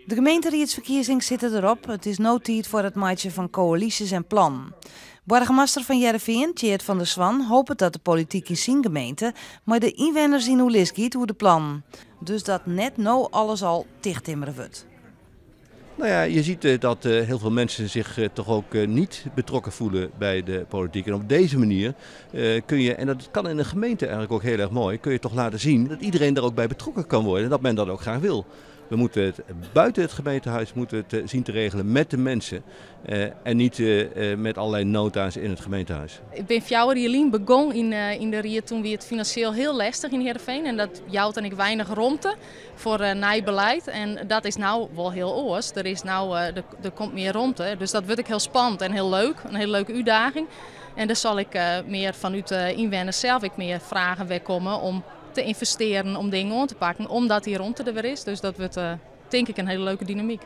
De gemeenteriedsferkiezings sitte derop. It is no tiid foar it meitsjen fan koälysjes en plannen. Boargemaster fan Hearrenfean, Tjeerd van der Zwan, hopet dat de polityk yn syn gemeente mei de ynwenners yn oerlis giet oer de plannen. Dus dat net no alles al tichttimmere wurdt. Nou ja, je ziet dat heel veel mensen zich toch ook niet betrokken voelen bij de politiek. En op deze manier kun je, en dat kan in een gemeente eigenlijk ook heel erg mooi, kun je toch laten zien dat iedereen daar ook bij betrokken kan worden en dat men dat ook graag wil. We moeten het buiten het gemeentehuis moeten het zien te regelen met de mensen en niet met allerlei nota's in het gemeentehuis. Ik bin 4 jier lyn begûn yn de ried, doe wie it finansjeel hiel lestich yn Hearrenfean en dat jout dan ek weinich romte foar nij belied. En dat is no wol hiel oars. Der is no, der komt mear romte, dus dat wurdt ek hiel spannend en hiel leuk, in hiele leuke útdaging. En dêr sil ik mear fanút de ynwenners sels ek mear fragen wer komme om te ynvestearjen, om dingen oan te pakken, omdat dy romte der wer is. Dus dat wurdt tink ik in hiele leuke dynamyk.